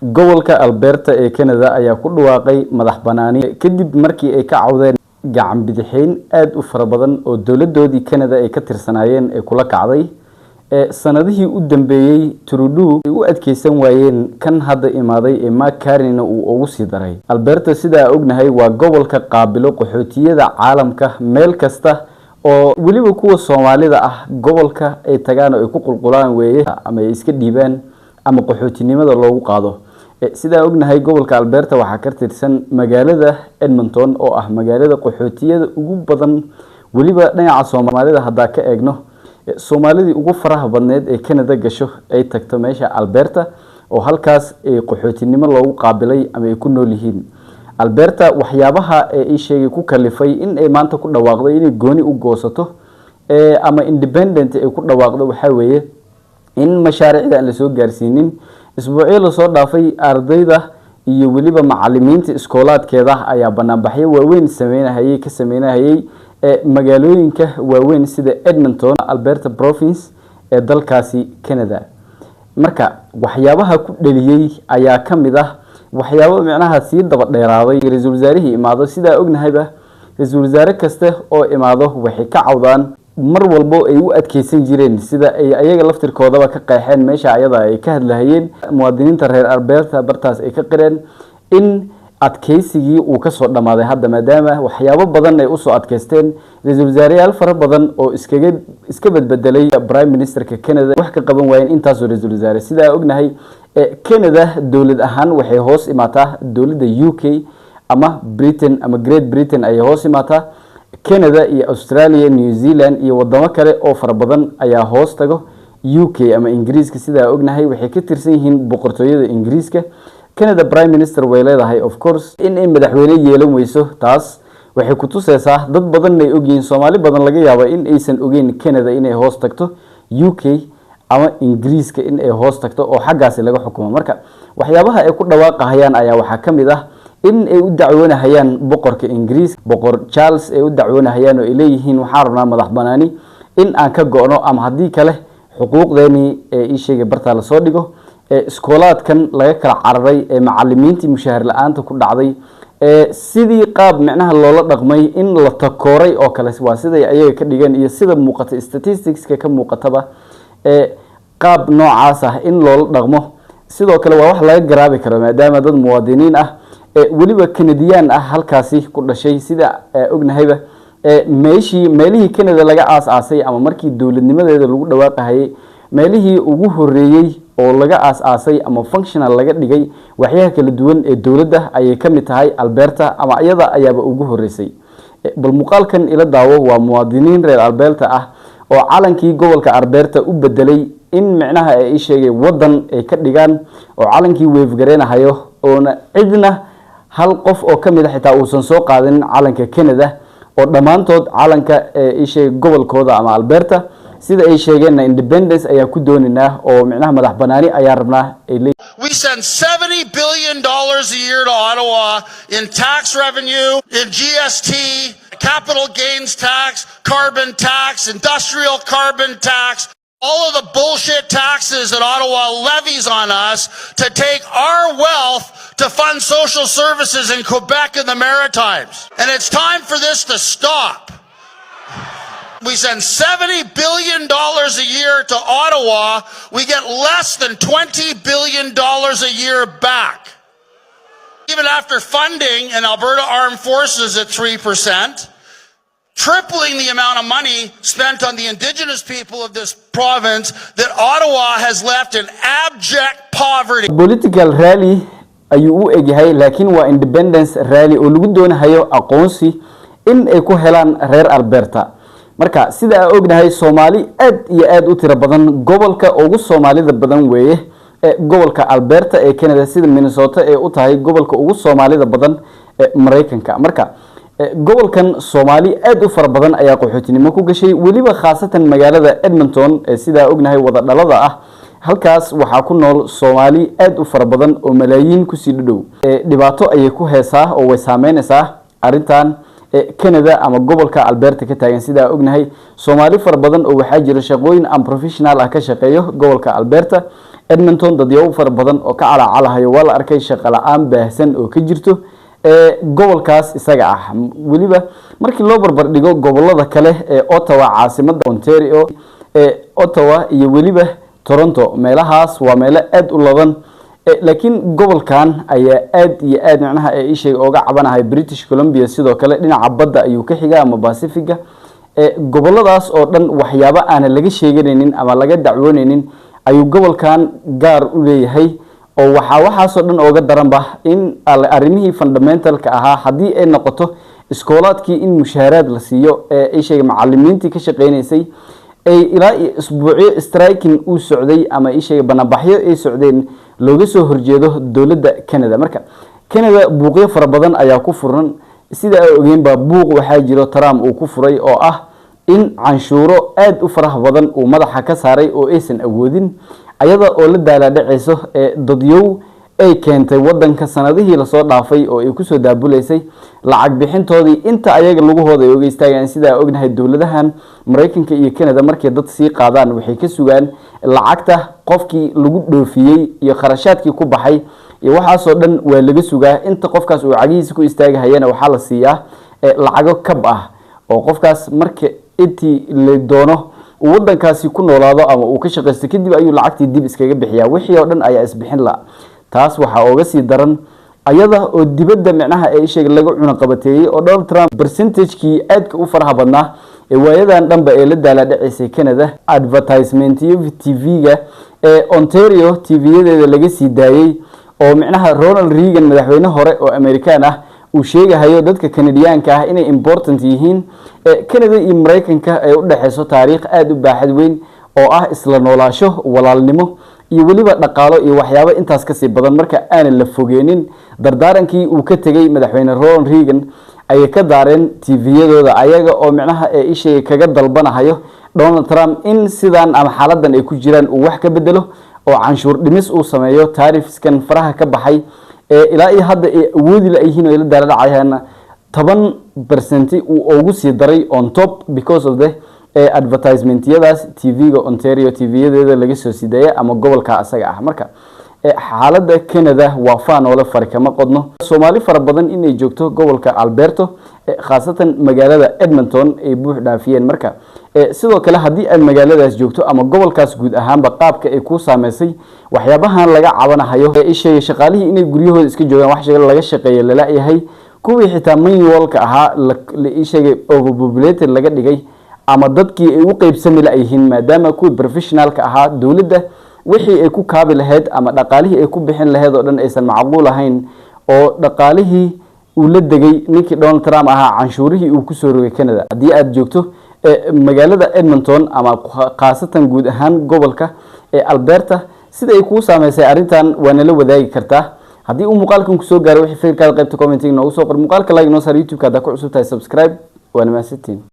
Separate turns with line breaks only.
Gobolka Alberta ee Canada ayaa ku dhawaaqay madax banaani kadib markii ay ka cawdeen gacan bidixeyn aada u fara badan oo dowladoodii Canada ay ka tirsanaayeen ee kula kacday ee sanadihii u dambeeyey. Trudeau ay u adkeysan waayeen, kan hadda imaaday ee Mark Carneyna uu ugu sii daray. Alberta, sidaa ognahay, waa gobolka qaabilo qaxootiyada caalamka meel kasta, oo weliba kuwa Soomaalida ah gobolka ay tagaan oo ay ku qulqulaan weeye, ama ay iska dhiibaan ama qaxootinimada loogu qaado. Sidaa ognahay, gobolka Alberta waxaa ka tirsan magaalada Edmonton, oo ah magaalada qaxootiyada ugu badan. Weliba dhinaca Soomaalida haddaa ka eegno, Soomaalidii ugu faraha badneed ee Canada gasho ay tagto meesha Alberta, oo halkaas ay qaxootinimo loogu qaabilay ama ay ku nool yihiin. Alberta waxyaabaha ee ii sheegay ku kalifay in ay maanta ku dhawaaqdo inay gooni u goosato ama independent ay ku dhawaaqdo waxaa weeye in mashaariicda aan lasoo gaarsiinin. Isbuucyo lasoo dhaafay, ardayda iyo weliba macalimiinta iskoolaadkeeda ayaa banaanbaxyo waaweyn sameynahayay, ka sameynahayay magaalooyinka waaweyn sida Edmonton, Alberta province ee dalkaasi Canada. Marka waxyaabaha ku dhaliyey ayaa ka mid ah waxyaabo micnaha sii daba dheeraaday. Ra-iisul wasaarihii imaado, sidaa ognahayba, ra-iisul wasaare kasta oo imaado waxay ka cawdaan mar walbo ay u adkeysan jireen, sida ay ayaga laftirkoodaba ka qeexeen meesha ayada ay ka hadlahayeen. Muwaadiniinta reer Alberta bartaas ay ka qireen in adkeysigii uu kasoo dhammaaday hadda, maadaama waxyaabo badan ay usoo adkeysteen, ra-iisul wasaareyaal fara badan oo iskaga iska bedbedelay, prime ministerka Canada wax ka qaban waayeen intaasoo ra-iisul wasaare. Sidaa ognahay, Canada dowlad ahaan waxay hoos imaataa dowladda UK ama Britain ama Great Britain ayay hoos imaataa. Canada iyo Australia, New Zealand iyo wadamo kale oo fara badan ayaa hoos tago UK ama Ingiriiska. Sidaa ognahay, waxay ka tirsan yihiin boqortooyada Ingiriiska. Canada prime minister way leedahay, of course. In ay madaxweyne yeelan weyso, taas waxay kutuseysaa dad badan ay ogyihiin, Soomaali badan laga yaabo in aysan ogeyn Canada inay hoos tagto UK ama Ingiriiska, in ay hoos tagto oo xaggaasi laga xukumo. Marka waxyaabaha ay ku dhawaaqahayaan ayaa waxaa ka mid ah in ay u dacwoonahayaan boqorka Ingiriiska, Boqor Charles ay u dacwoonahayaan, oo ay leeyihiin waxaan rabnaa madax banaani in aan ka go'no, ama haddii kale xuquuqdeenii ee ii sheegay bartaa lasoo dhigo, ee iskoolaadkan laga kala cararay, ee macalimiintii mushaahar la-aanta ku dhacday, ee sidii qaab micnaha loola dhaqmay in la takooray oo kale, waa siday ayaga ka dhigeen iyo sida muuqata statisticska ka muuqataba, ee qaab noocaas ah in loola dhaqmo. Sidoo kale waa wax laga garaabi karo, maadaama dad muwaadiniin ah ee weliba Canadiyaan ah halkaasi ku dhashay. Sida ognahayba, meeshii meelihii Canada laga aas-aasay ama markii dowladnimadeeda lagu dhawaaqahayay, meelihii ugu horeeyey oo laga aas-aasay ama functional laga dhigay waxyaha kala duwan ee dowladda ayay ka mid tahay Alberta, ama iyada ayaaba ugu horeysay. Bal muuqaalkan ila daawo. Waa muwaadiniin reer Alberta ah oo calankii gobolka Alberta u bedelay in micnaha ay ii sheegay wadan ay ka dhigaan, oo calankii wave gareynahayo, oona cidna hal qof oo kamid a xitaa uusan soo qaadanin calanka Canada, oo dhammaantood calanka ee ii sheegay gobolkooda ama Alberta. Sida ay sheegeenna, independence ayaa ku doonaynaa oo micnaha madax banaani ayaa rabnaa ay leeyihiin.
We send $70 billion a year to Ottawa in tax revenue, in GST, capital gains tax, carbon tax, industrial carbon tax, all of the bullshit taxes that Ottawa levies on us to take our wealth to fund social services in Quebec and the Maritimes. And it's time for this to stop. We send $70 billion a year to Ottawa. We get less than $20 billion a year back. Even after funding an Alberta Armed Forces at 3%, tripling the amount of money spent on the Indigenous people of this province that Ottawa has left in abject poverty.
Political rally ayuu u egyahay, laakiin waa independence rally oo lagu doonahayo aqoonsi in ay ku helaan reer Alberta. Marka sida aan ognahay, Soomaali aad iyo aad u tiro badan, gobolka ugu Soomaalida badan weeye ee gobolka Alberta ee Canada, sida Minnesota ee u tahay gobolka ugu Soomaalida badan ee Maraykanka. Marka gobolkan Soomaali aad u fara badan ayaa qaxootinimo ku gashay, weliba khaasatan magaalada Edmonton ee sidaa ognahay wada dhalada ah. Halkaas waxaa ku nool Soomaali aad u fara badan oo malaayiin kusii dhadhow. Dhibaato ayay ku heesaa oo way saameynaysaa arrintan Canada ama gobolka Alberta ka taagan. Sidaa ognahay, Soomaali fara badan oo waxaa jira shaqooyin unprofessional ah ka shaqeeyo gobolka Alberta. Edmonton dadyaabo fara badan oo ka calaacalahayo waa la arkay, shaqo la-aan baahsan oo ka jirto gobolkaas isaga ah. Weliba markii loo barbar dhigo gobolada kale ee Ottawa, caasimada Ontario, ee Ottawa iyo weliba Toronto, meelahaas waa meelo aada u ladan, laakiin gobolkan ayaa aad iyo aad micnaha ee isheega ooga cabanahay. British Columbia sidoo kale dhinaca badda ayuu ka xiga ama Pacifiga. Goboladaas oo dhan waxyaabo aanan laga sheeganaynin ama laga dacwoonaynin ayuu gobolkan gaar u leeyahay, oo waxaa waxaasoo dhan ooga daranba in arrimihii fundamentalka ahaa, haddii ay noqoto iskoolaadkii in mushaaraad la siiyo ee isheega macalimiintii ka shaqeynaysay, ay ilaa iyo isbuucyo striking uu socday ama isheega banaanbaxyo ay socdeen looga soo horjeedo dowladda Canada. Marka Canada buuqyo fara badan ayaa ku furan. Sida ay ogeenba, buuq waxaa jiro Trump uu ku furay oo ah in canshuuro aada u faraha badan uu madaxa ka saaray oo aysan awoodin, ayada oo la daalaadhacayso ee dadyow ay keentay wadanka sanadihii lasoo dhaafay oo ay kusoo daabuleysay lacag bixintoodii inta ayaga lugahooda ay oga istaagaan. Sidaa ognahay, dowladahan Maraykanka iyo Canada markay dad sii qaadaan, waxay ka sugaan lacagta qofkii lagu dhoofiyey iyo kharashaadkii ku baxay iyo waxaasoo dhan waa laga sugaa. Inta qofkaas uu cagihiisa ku istaagahayana waxaa la siiyaa lacago kab ah, oo qofkaas marka intii la doono uu wadankaasi ku noolaado ama uu ka shaqaysto kadib ayuu lacagtii dib iskaga bixiyaa. Wixii oo dhan ayaa isbixin la. Taas waxaa ooga sii daran ayada oo dibadda micnaha ee isheega laga cunaqabateeyey oo Donald Trump percentagekii aadka u faraha badnaa ee waayadan dhanba ee la daalaadhaceysay Canada, advertisementyo TV-ga ee Ontario TV-yadeeda laga sii daayey, oo micnaha Ronald Reagan, madaxweyne hore oo American ah, uu sheegahayo dadka Canadiyaanka ah inay important yihiin, Canada iyo Maraykanka ay u dhexeyso taariikh aada u baaxad weyn oo ah isla noolaasho, walaalnimo iyo weliba dhaqaalo iyo waxyaabo intaas kasii badan. Marka aanan la fogeenin dardaarankii uu ka tegay madaxweyne Ronald Reagan ayay ka daareen TV-yadooda, ayaga oo micnaha ee isheega kaga dalbanahayo Donald Trump in sidan ama xaaladan ay ku jiraan uu wax ka bedelo oo canshuur dhimis uu sameeyo, tariffskan faraha ka baxay ee ilaa iyo hadda ay awoodi la yihiin oo ay la daaradhacayaan 10% uu ugu sii daray on top because of the advertisementyadaas TV-ga Ontario TV-yadeeda laga soo sideeya ama gobolka asaga ah. Marka xaaladda Canada waa faanoole fari kama qodno. Soomaali fara badan inay joogto gobolka Alberto, khaasatan magaalada Edmonton, ay buux dhaafiyeen. Marka sidoo kale haddii aad magaaladaas joogto ama gobolkaas guud ahaanba, qaabka ay ku saameysay waxyaabahan laga cabanahayo ee isheegay shaqaalihii inay guryahooda iska joogaan, wax laga shaqeeya lala-yahay, kuwii xitaa manualka ahaa la isheegay overpopulated laga dhigay ama dadkii ay u qeybsami la-yihiin, maadaama kuwii professionalka ahaa dowladda wixii ay ku kaabi lahayd ama dhaqaalihii ay ku bixin lahayd oo dhan aysan macquul ahayn, oo dhaqaalihii uu la degay ninkii Donald Trump ahaa canshuurihii uu kusoo rogay Canada. Haddii aada joogto magaalada Edmonton ama khaasatan guud ahaan gobolka ee Alberta, sida ay kuu saameysay arrintan waa nala wadaagi kartaa. Haddii uu muuqaalkan kusoo gaaro, wixii fikirkaada qaybta commenting noogu soo qor. Muuqaalka like noo saar, YouTube-ka haddaa ku cusub tahay subscribe. Waana mahadsantiin.